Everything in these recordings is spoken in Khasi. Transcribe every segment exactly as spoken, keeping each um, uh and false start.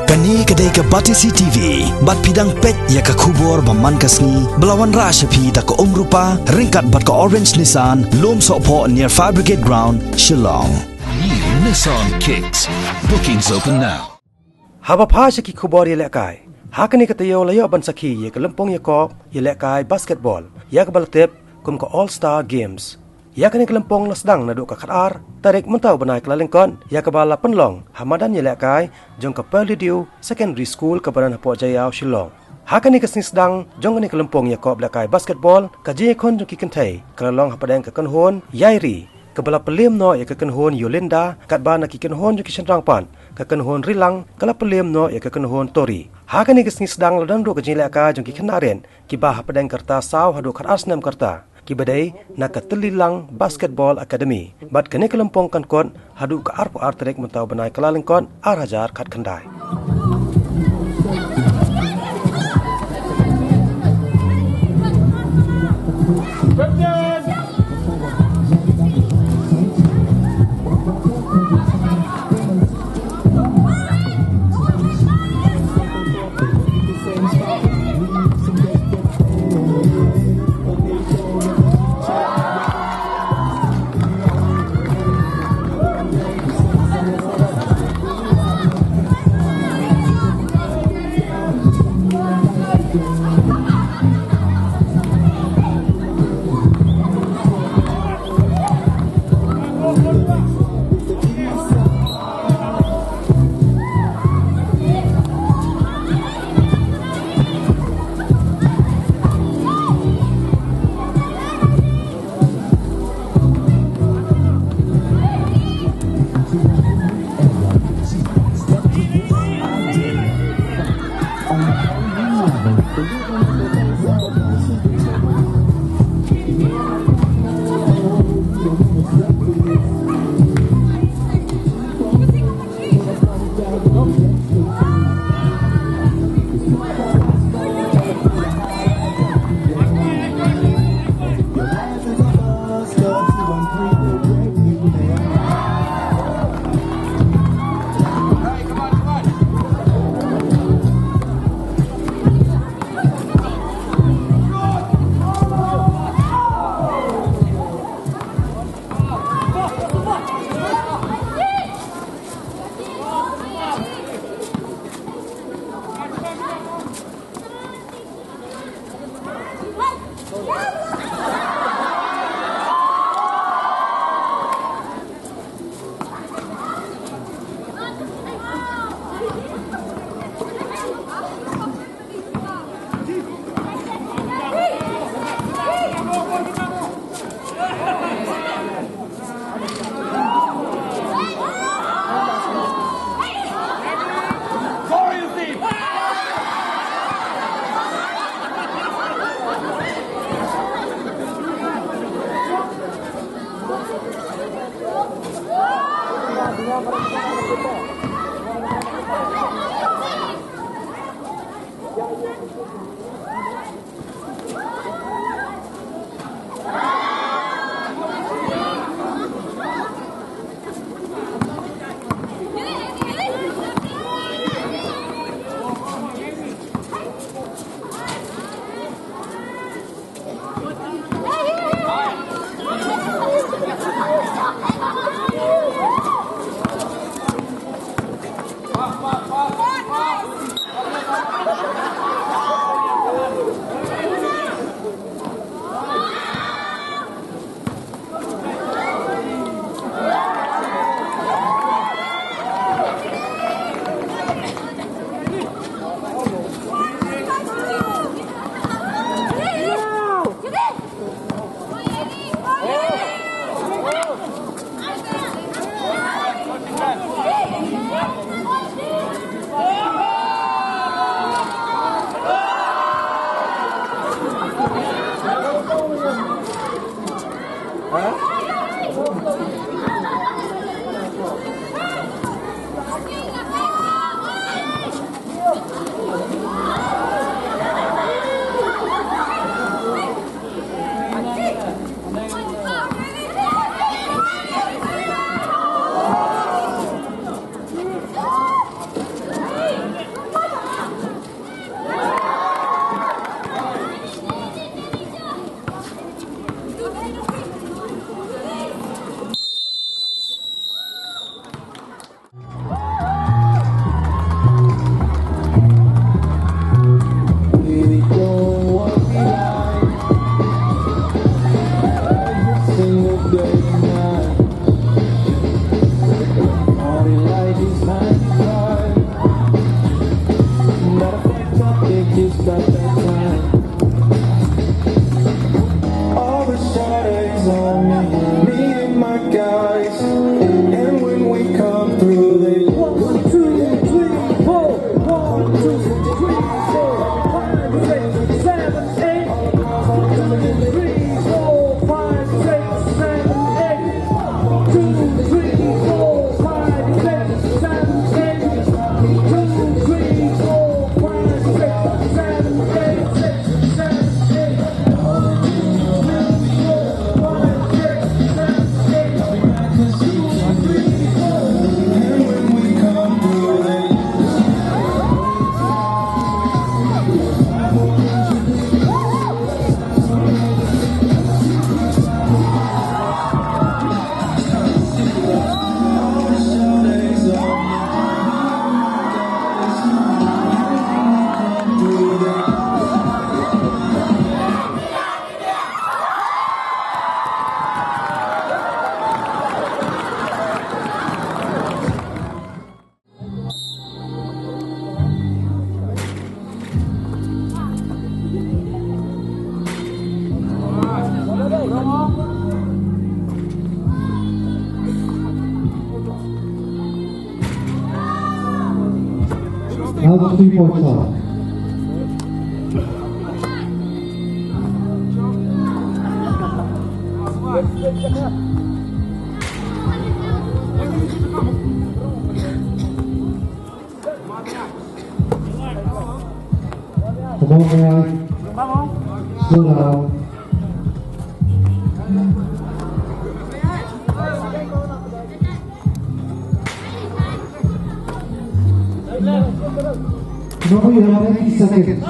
Kane ka dei ka Batesi T V, bad phi dang peit ïa ka khubor ba man ka sngi, ba la wanrah sha phi da ka Umrupa, ryngkat bad ka Orange Nissan, Lumsohphoh near Fire Brigade Ground, Shillong. New Nissan Kicks. Bookings open now. Haba phai sha ki khubor ïalehkai. Ha kane ka taïew la ïoh ban sakhi ïa ka lympung ïakob ïalehkai basketball, ïa kaba la tip kum ka All Star Games. Ïa kane ka lympung la sdang naduh ka khatar tarik mynta u bnai Kyllalyngkot, ïa kaba la pynlong ha madan ïalehkai jong ka Purliew Secondary School kaba don hapoh Jaiaw, Shillong. Ha kane ka sngi sdang jong kane ka lympung ïakob lehkai basketball, ka jingïakhun jong ki kynthei ka la long hapdeng ka kynhun Ïairi, kaba la pynliem noh ïa ka kynhun Yolinda, katba na ki kynhun jong ki shynrang pat, ka kynhun Rilang ka la pynliem noh ïa ka kynhun Tori. Ha kane ka sngi sdang la don ruh ka jinglehkai jong ki khynnah rit kiba hapdeng ka rta saw haduh khatar snem ka rta, kiba dei na ka Tyllilang Basketball Academy. Bad kane ka lympung kan kut haduh ka arphew ar tarik mynta u bnai Kyllalyngkot, ar hajar khatkhyndai. Out of three point shot. Come on, guys. Slow down. Remember, you have ninety seconds.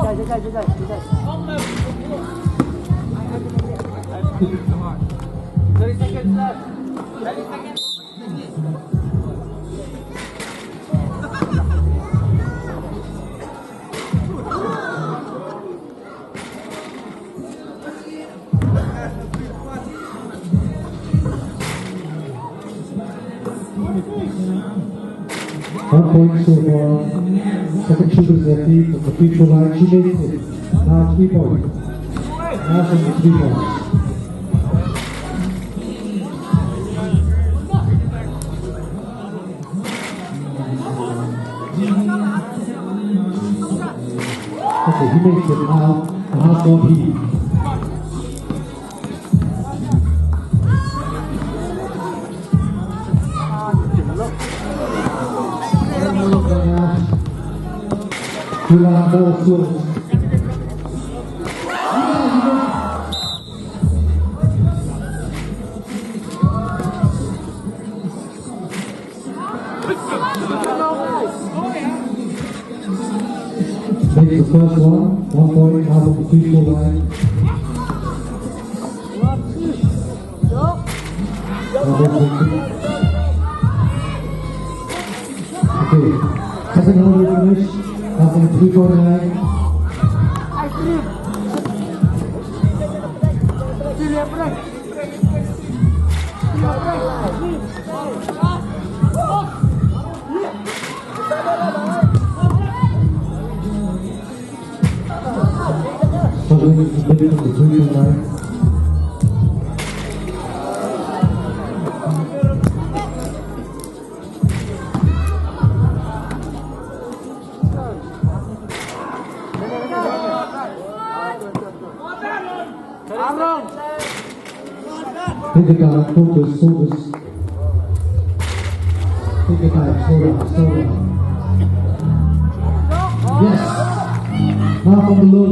Thirty seconds left. Thirty seconds. One point so far. Second shooter is lefty from the free throw line. She makes it. Now three point. Now from the three point. Okay, he makes it now. Half court heat. Gila, ball. Makes the first one, one point, out of the free throw line. Okay, second round will finish. Out of the free throw line. Take your time, focus, focus. Take your time, slow down, slow down. Yes. Now from the low.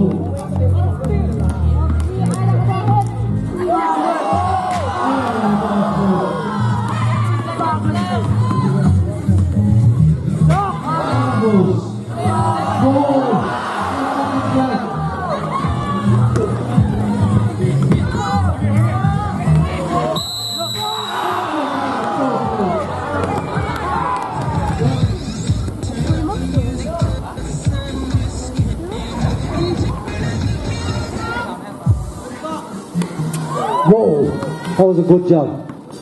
Whoa, that was a good jump.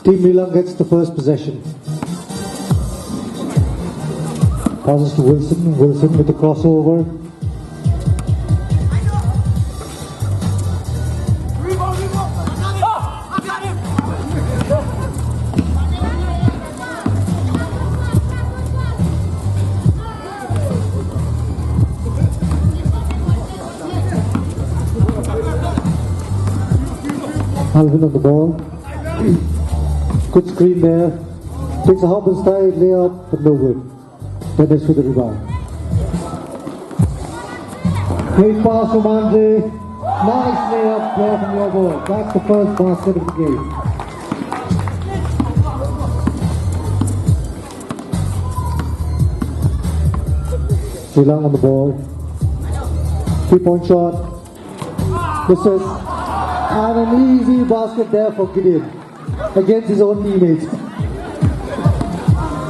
Team Milang gets the first possession. Passes to Wilson. Wilson with the crossover. Alvin on the ball. Good screen there. Takes a hop and slide layup, but no good. Dennis with the rebound. Great pass from Andre. Nice layup there from Yobo. That's the first basket of the game. Geelong on the ball. Three-point shot. Misses. And an easy basket there for Gideon against his own teammates.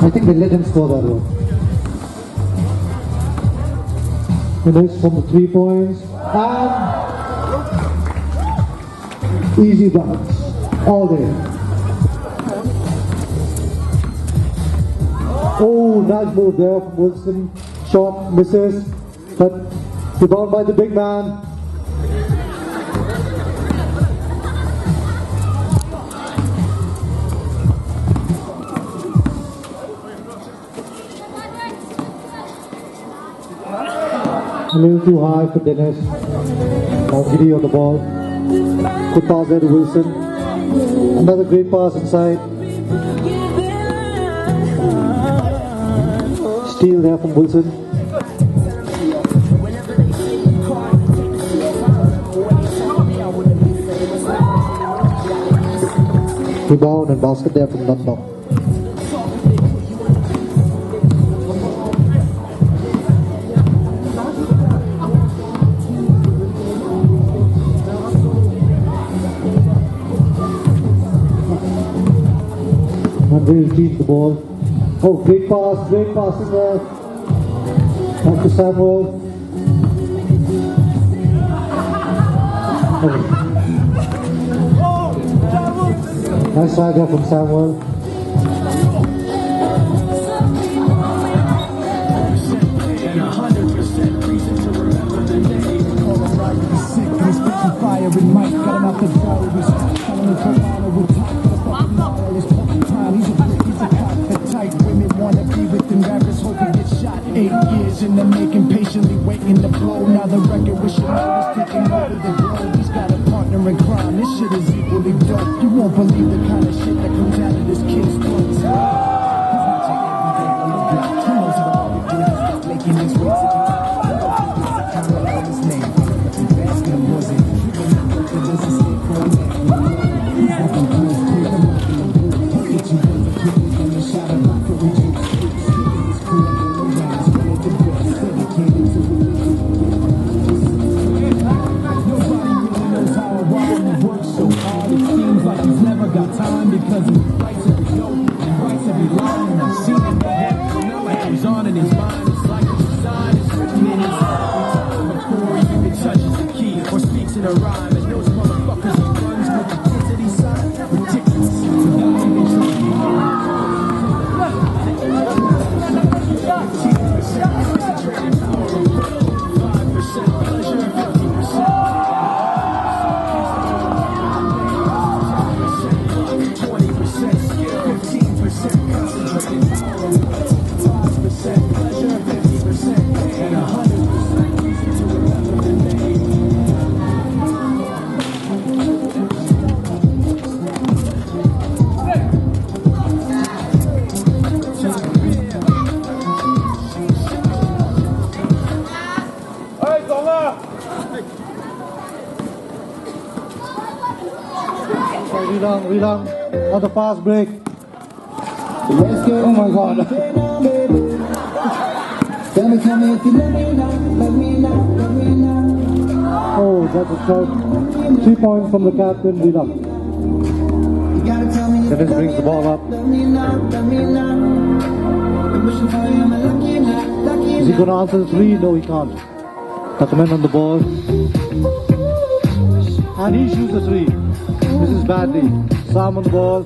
I think they let him score that one. Finish from the three points. And easy buckets. All day. Oh, nice move there from Wilson. Shot misses. But rebound by the big man. A little too high for Dennis. Now Giddy on the ball. Good pass there to Wilson. Another great pass inside. Steal there from Wilson. Rebound and basket there from Dundalk. Andrew keeps the ball. Oh, great pass, great pass in there. Back to Samuel. Nice side there from Samuel. Eight years in the making, patiently waiting to blow. Now the record with Shinoda's taking over the globe. He's got a partner in crime. This shit is equally dope. You won't believe the kind of shit that comes out of this kid's throat. He's not your everyday underdog. He knows how to overdo this, making his way to the top. He knows he's got a camera on his name. He was in. He was in. He was in. Time because he writes every note, he writes every line, and I've seen it. He's on in his mind, it's like a design is written in his head. Every time before he even touches the key or speaks in a rhyme, and those motherfuckers he runs with the kids that he signed, ridiculous. Rilang, Rilang, on the fast break. Oh my God. Oh, that's a shot. Three points from the captain, Rilang. Dennis brings the ball up. Is he gonna answer the three? No, he can't. Takmen on the ball. And he shoots the three. Misses badly. Sam on the ball.